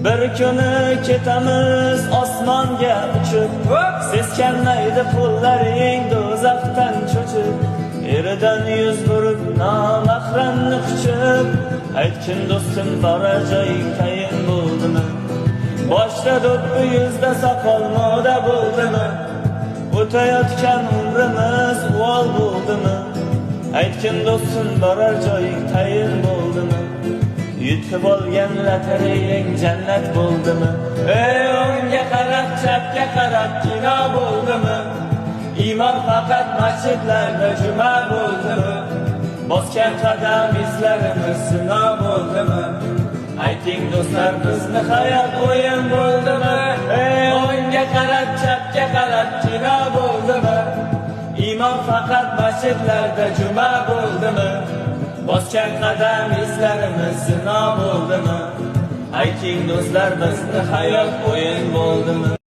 Bir kuni ketamiz osmonga uchib, seskanmaydi qo'llaring do'zaxdan cho'chib. Eridan yuz burib, nomahramni quchib, aytgin, do'stim, borar joying tayin bo'ldimi? Boshda do'ppi, yuzda soqol moda bo'ldimi? O'tayotgan umrimiz uvol bo'ldimi? Aytgin, do'stim, borar joying tayin bo'ldimi? Yutib olgan lotareyang jannat bo'ldimi? Ey, o'ngga qarab, chapga qarab kino bo'ldimi? Iymon faqat masjidlarda juma bo'ldimi? Bosgan qadam izlarimiz zino bo'ldimi? Ayting, do'stlar, bizni hayot o'yin bo'ldimi? Ey, o'ngga qarab, chapga qarab kino bo'ldimi? Iymon faqat masjidlarda juma bo'ldimi? Bosgan qadam izlarimiz zino bo'ldimi? Ayting, do'stlar, bizni hayot o'yin bo'ldimi?